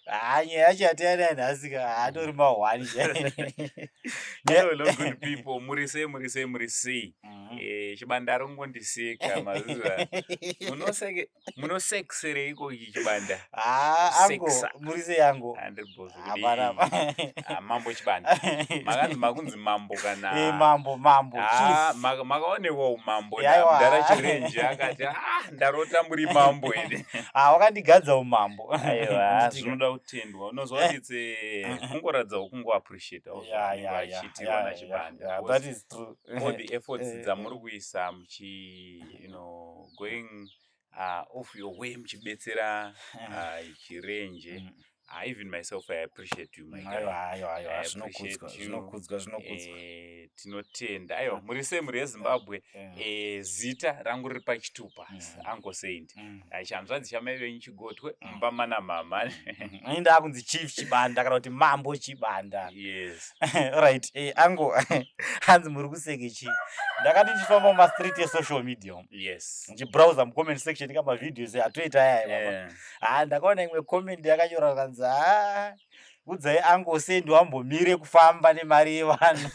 Ha, nyaya yacho yatiyana nhasi ka hatori mahwani. Hello, hello, good people. Muri sei, muri sei, muri sei? Chibanda ari kungondiseka mazuva. Munoseke, munosekesereiko ichi Chibanda? Ha, ango. Seksa. Muri sei, ango? Handiri Hapana. Ah, Mambo Chibanda. Makanzi makunzi mambo kana. Mambo, mambo. Ah, chief. Makaonekwa umambo. Yaiwa. Mudhara Chirenje akati, "Ah, ndarota muri mambo ere." Ah, wakandigadza umambo. Aiwa, Nditika. zvinoda kutendwa. Unozwa kuti tse kungoratidza kungoappreciate vachiitirwa naChibanda. Yeah, that is true. All the efforts dzamuri kuisa muchi going off your way muchibetsera Chirenje. Even myself, I appreciate you, my guy. Aiwa, aiwa, aiwa. I Zvinokudzwa. appreciate you. Zvinokudzwa, zvinokudzwa. Tinotenda. Aiwa, muri sei, muri yeZimbabwe? Zita rangu riri pachitupa, Uncle Saint. Chanzvadzi chamai venyu Chigotwe, mumba mana mama. Ini akunzi Chief Chibanda kana kuti Mambo Chibanda. Yes. Right, ango, hanzi muri kuseke chi? Ndakati ndichifamba mumastreet esocial media umu, ndichibrowsa mucomment section kamavideos atoita ayaya, baba. Ha, ndakaona imwe comment yakanyora kanzi, "Ha, udzai Uncle Saint wambomire kufamba nemari yevanhu."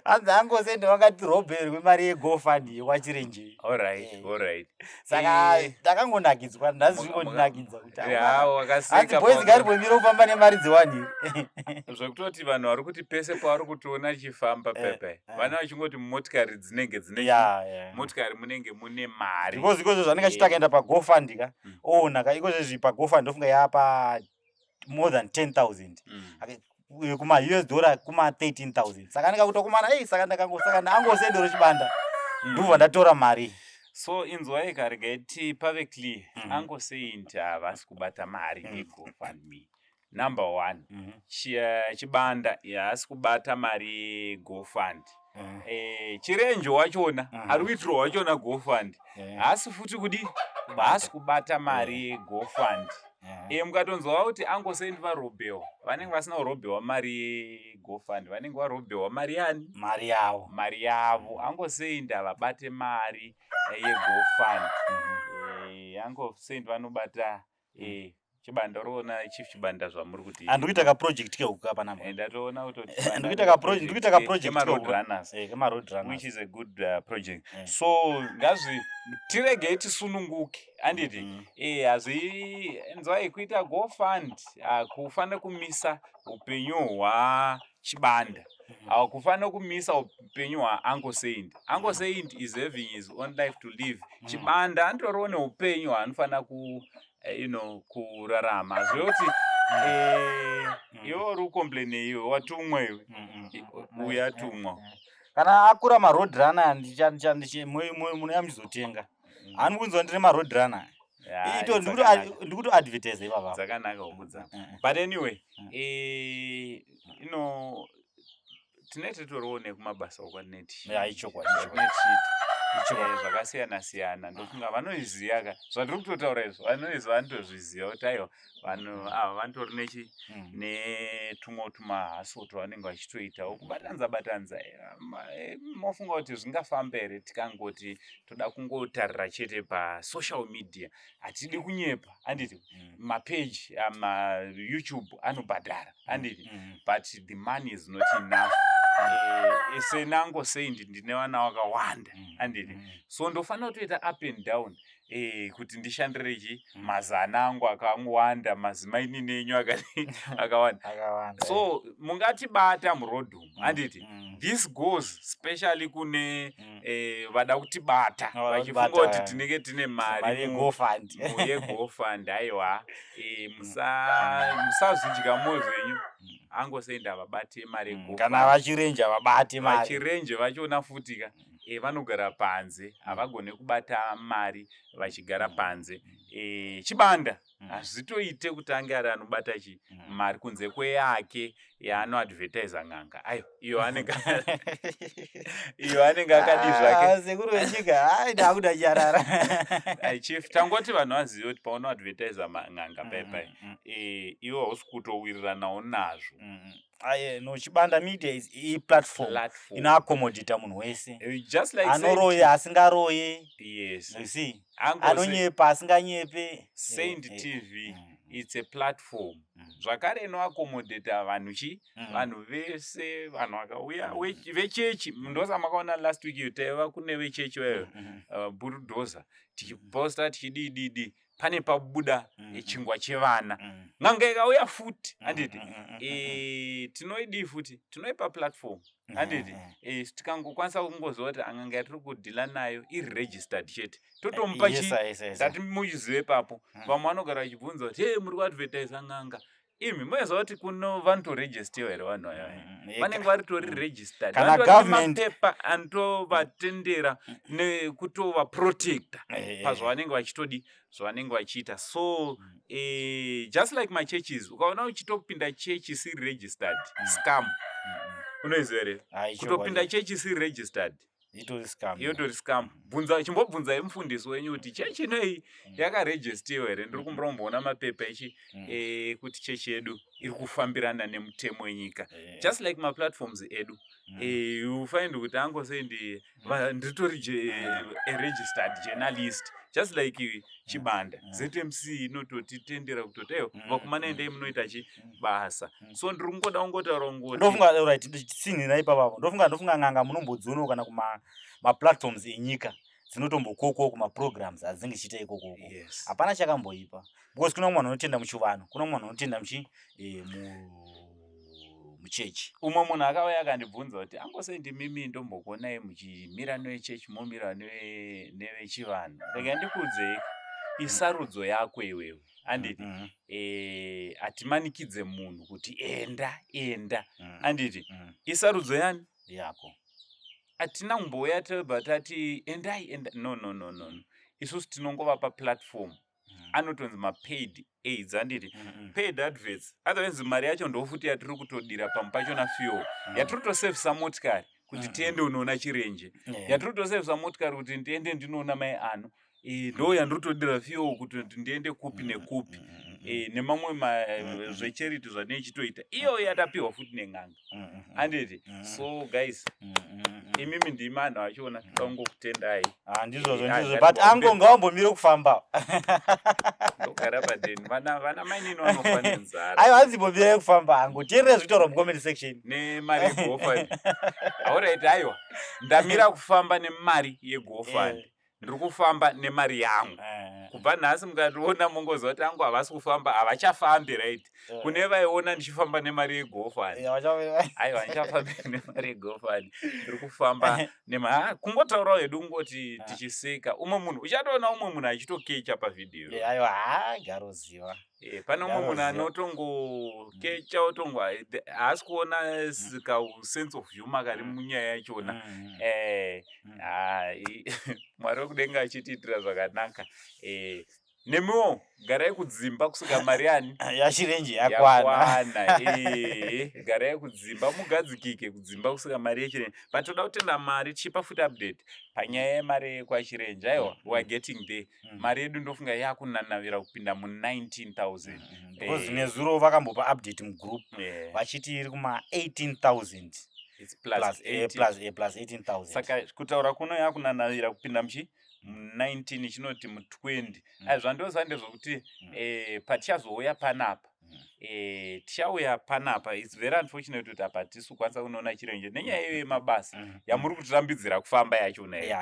Hanzi Uncle Saint vakatirobherwe mari yeGoFund yekwaChirenje. All right. All right. Saka ndakangonakidzwa nhasi, zvingondinakidza kuti Ya, wakaseka. hanzi boys ngarimbomire kufamba nemari dzevanhu. Zvekutoti vanhu vari kuti pese pavari kutiona chifamba pepe, vana vachingoti motikari dzinenge dzine motikari munenge mune mari. Because ikozvo zvanenge achiti akaenda paGoFund ka, oona ka ikozvezvi paGoFund ndofunga yapa more than 10,000 kuma US dollar kuma 13,000. Saka ndikakuti kumana, ei, saka ndakango, saka angosendero Chibanda, ndobva ndatora mari. So inzwai, karegai ti pave clear. Uncle Saint havasi kubata mari yeGoFundMe, number one. Chibanda haasi kubata mari yeGoFund. Chirenje wachona ari kuitirwa wachona GoFund haasi futi kudi, haasi kubata mari yeGoFund. Mukatonzwa kuti Uncle Saint varobhewa, vanenge vasina kurobhewa mari yeGoFund, vanenge varobhewa mari yani? Mari yavo. Mari yavo. Uncle Saint havabate mari yeGoFund. Uncle Saint vanobata Chibanda, uriona Chief Chibanda zvamuri kuti? Handikuita kaproject kehuku panapa. Ndatoona kutoti Ndikuita kaproject kemaroad runners, kemaroad runners. Which is a good project. So ngazvi tiregei tisununguke, handiti? Hazvi nzwai, kuita GoFund kufanira kumisa upenyu hwaChibanda, hakufanira kumisa upenyu hwaUncle Saint. Uncle Saint is having his own life to live. Chibanda anotoriwo neupenyu hwaanofanira ku kurarama. Zvekuti iwe uri kucomplaine, iwe watumwa, iwe uyu atumwa. Kana akura maroad runner, munoya muchizotenga. Hani kunzwa ndine maroad runner ito, ndikutoadvertise ipapa. Dzakanaka huku dzako. But anyway, tinenge titoriwo nekumabasa okwaneti. Ya, ichokwadi. Ichokwadi. Zvakasiyana siyana. Ndofunga vanoiziva ka zvandiri kutotaura izvo, vanoiziva, vanotozviziva kuti aiwa, vanhu ava vanotori nechi netumwe tumahustle twavanenge vachitoitawo, kubatanidza batanidza. Mofunga kuti zvingafamba here tikangoti toda kungotarira chete pasocial media? Hatidi kunyepa, handiti? Mapeji amaYouTube anobhadhara, handiti? But the money is not enough. Senango sei, ndine vana vakawanda, handiti? So ndofanira kutoita up and down kuti ndishandire chi mazana angu akawanda, mazimainini enyu akawanda. Akawanda. So mungatibata muroad umu, handiti? This goes specially kune vada kutibata Vada vachifunga kutibata, kuti tinenge tine mari mari yeGoFund. yeGoFund. Aiwa, musazvidya mwoyo zvenyu. Angosendi vabate mari yeGoFund. Kana vachirenja vabate mari. Vachirenje vachiona futi ka, vanogara panze, havagone kubata mari vachigara panze. Chibanda hazvitoite kuti ange ari anobata chi mari kunze kweyake yaanoadvertisa n'anga. Aiwa, iyo anenge akadi zvake. Ah, sekuru venyika, ai, ndakuda nyarara. Ai, chief, tangoti vanhu vazive kuti paunoadvertisa n'anga paipai, iwe hausi kutowiriranawo nazvo. Aye, no, Chibanda Media is iplatform Platform. inoaccommodata munhu wese. Just like Anoroye, asingaroye. Yes. You see? Uncle Saint, Anonyepa, asinganyepe. Saint TV, it's a platform zvakare inoaccommodata vanhu chi vanhu vese, vanhu vakauya vechechi. Ndosa makaona last week iyo taiva kune vechechi vayo, bulldozer, tichiposta, tichidididi, pane pabuda chingwa chevana, n'anga ikauya futi, handiti? Tinoidii futi? Tinoipa platform, handiti? Tikangokwanisa kungoziva kuti n'anga yatiri kudeala nayo iri registered chete, totomupa chi Yes. Tati muchizive papo. Vamwe vanogara vachibvunza kuti, "He, muri kuadvertisa n'anga imi, moziva kuti kuno vanotoregistiwa here vanhu aya?" Vanenge varitori registered. Kana Vanotori nemapepa anotovatendera nekutovaprotecta pazvavanenge vachitodi, zvavanenge vachiita. So just like machurches, ukaona uchitopinda chechi isiri registered, scam. Unoiziva here? Kutopinda chechi isiri registered, Itori scam. Iyotori scam. Bvunza, chimbobvunzai mufundisi wenyu kuti chechi inoyi yakaregistiwa here, ndiri kumbura kumboona mapepa echi kuti chechi yedu iri kufambirana nemutemo wenyika. Just like maplatforms edu, you find kuti angosendi ndiritori a registered journalist, just like Chibanda. ZMC inototitendera kutoti eyo vakomana, endai munoita chi basa. So ndiri kungoda kungotaura kungoti Ndofunga, right, tsinhira ipapapo. Ndofunga n'anga munombodzionawo kana kuma maplatforms enyika, dzinotombokokwawo kumaprograms adzinenge chiita ikokoko. Hapana chakamboipa, because kuna mumwe anotenda muchivanhu, kuna mumwe anotenda muchi muchechi. Umwe munhu akauya akandibvunza kuti, "Angosendi, mimi ndombokuonai muchimira nevechechi, momira nevechivanhu." Rega ndikuudzei, isarudzo yako iwewe, handiti? Hatimanikidze munhu kuti enda, enda, handiti? Isarudzo yani? Yako. Hatina kumbouya tobva tati endai, enda. No, no, no, no, no. Isusu tinongovapa platform. Anotonzi mapaid ads, handiti? Paid adverts. Otherwise mari yacho ndofuti yatiri kutodira pamwe pachona, fuel yatiri kutosevhisa motikari kuti tiende unoona Chirenje, yatiri kutosevhisa motikari kuti ndiende ndinoona mai ano. Ndo yandiri kutodira fuel kuti ndiende kupi nekupi. Nemamwe zvecharity zvaneichitoita, iyo yatapiwa futi nen'anga, handiti? So guys, imimi ndimi anhu achona, toda kungokutendai. Ah, ndizvozvo. Ah, Ndizvo, but ango ngawambomire kufamba. Ndogara padeni, vana mainini vanofa nenzara. Aiwa, hanzimbomirai kufamba ango, teerera zvitaurwa mucomment section. Nemari yeGoFund. Alright, aiwa, ndamira kufamba nemari yeGoFund. Ndiri kufamba nemari yangu. Kubva nhasi mukationa mongoziva kuti angu havasi kufamba, havachafambi, right? Kune vaiona ndichifamba nemari yeGoFund, aiwa, ndichafambi nemari yeGoFund, ndiri kufamba nema kungotaurawo hedu, kungoti tichiseka. Umwe munhu uchatoona umwe munhu achitokecha pavhidhiyo. Aiwa, ha, garoziva. Pane umwe munhu Garoziva. anotongokecha, otongo haasi kuona ka sense of humor kari munyaya yachona. Mwari wekudenga achitiitira zvakanaka. Nemiwo garai kudzimba kusvika mari yani yaChirenje yakwana. Yakwana. Garai kudzimba, mugadzikike kudzimba kusvika mari yeChirenje. But toda kutenda mari, tichipa futi update panyaya yemari yekwaChirenje. Aiwa, we are getting there. Mari yedu ndofunga yakunanavira kupinda mu19 000. Because nezuro vakambopa update mugroup vachiti iri kuma 18 000 It's plus, plus, 18. plus 18 000. Saka kutaura kuno yakunanavira kupinda muchi mu19, ichinoti mu20. Ai, zvandoziva ndezvokuti patichazouya panapa, tichauya panapa. It's very unfortunate kuti apa hatisi kukwanisa kunoona Chirenje nenyaya iyo yemabasa yamuri kutirambidzira kufamba yachona iyo.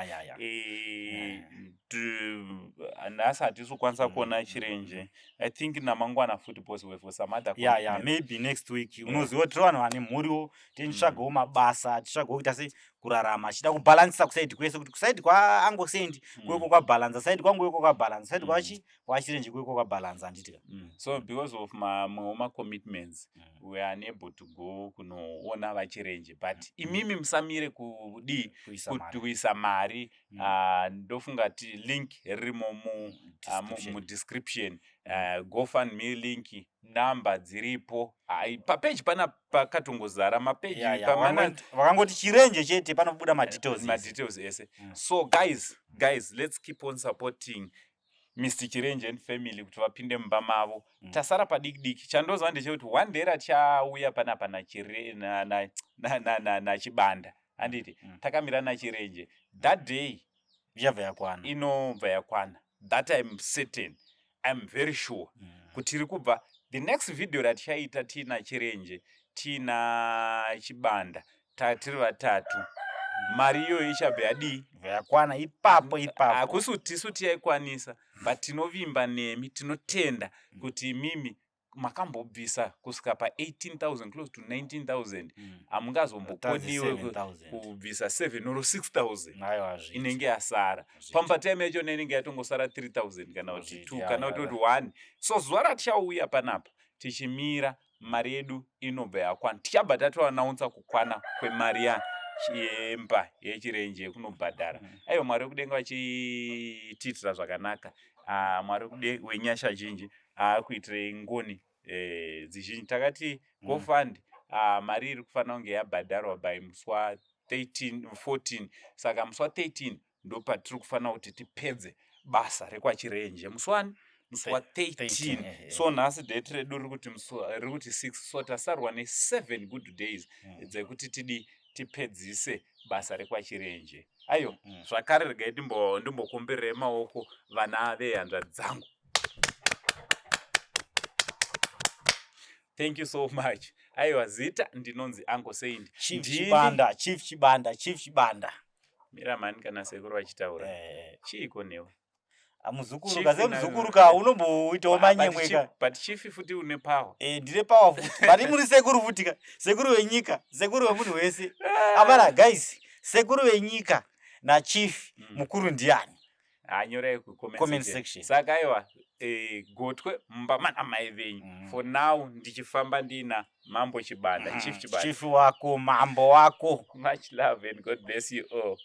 Nhasi hatisi kukwanisa kuona Chirenje. I think namangwana futi possible for some other commitments. Maybe next week. Unoziva kuti tiri vanhu vane mhuriwo, tichitsvagawo mabasa, tichitsvagawo kuita sei, kurarama, achida kubhalansisa kuside kwese, kuti kuside kwaangosendi kuweko kwabhalansa, side kwangu weko kwabhalansa, side kwachirenje kuweko kwabhalansa, handiti ka? So because of mamwewo macommitments, we are unable to go kunoona vaChirenje, but imimi musamire kudii? Kuisa Kuti mari. kuisa mari. Ah, ndofunga ti link ririmo Description. mudescription, GoFundMe link, namba dziripo. Ai, papeji pana pakatongozara mapeji pamana. Vakangoti Chirenje chete, panobuda madetails ese. Madetails ese. So guys, guys, let's keep on supporting. Mr Chirenje and family kuti vapinde mumba mavo. Tasara padiki diki. Chandoziva ndechekuti one day ratichauya panapa naChibanda handiti takamira naChirenje that day ichabva yakwana. Inobva yakwana. That I'm certain. I'm very sure kuti tiri kubva the next video ratichaita tiina Chirenje tiina Chibanda tiri vatatu mari iyoyo ichabva yadii yakwana ipapo ipapo. Hakusi tisu tiyaikwanisa but tinovimba nemi, tinotenda kuti imimi makambobvisa kusvika pa 18,000 close to 19,000 hamungazombokoniwe 7,000. Kubvisa 7 or 6,000 Aiwa, hazviiti. Inenge yasara. Hazviiti. Pamba time yachona inenge yatongosara 3000 kana kuti Hazviiti, 2 kana kutoti 1. So zuva ratichauya panapa tichimira mari yedu inobva yakwana, tichabva tatoanaunsa kukwana kwemari yemba yeChirenje yekunobhadhara. Aiwa, Mwari wekudenga vachitiitira zvakanaka. Ah, Mwari wenyasha zhinji aakuitirei ngoni dzizhinji. Takati GoFund mari iri kufanira kunge yabhadharwa by musi wa13 14, saka musi wa13 ndopatiri kufanira kuti tipedze basa rekwaChirenje. Musi wani? Musi wa13. 13, So nhasi date redu riri kuti 6, so tasarwa ne7 good days dzekuti tidi tipedzise basa rekwaChirenje. Aiwa, zvakare regai ndimbokomberere maoko vana vehanzvadzi dzangu. Thank you so much. Aiwa, zita ndinonzi Uncle Saint. Chief Chibanda, Chief Chibanda, Chief Chibanda. Mira mani kana sekuru vachitaura. Chiiko newe? Ah, muzukuru Chief ka, semuzukuru ka, unomboitawo Ah, but manyemwe ka. But chief futi une power. Eh, ndine power futi, but muri sekuru futi ka, sekuru wenyika, sekuru wemunhu wese. Amana guys, sekuru wenyika nachief mukuru ndiani? Hanyorai kucomment Comment section. section. Saka aiwa, gotwe mumba mana mai venyu. For now ndichifamba ndina Mambo Chibanda, Chief Chibanda. Chief wako, mambo wako. Much love and God bless you all.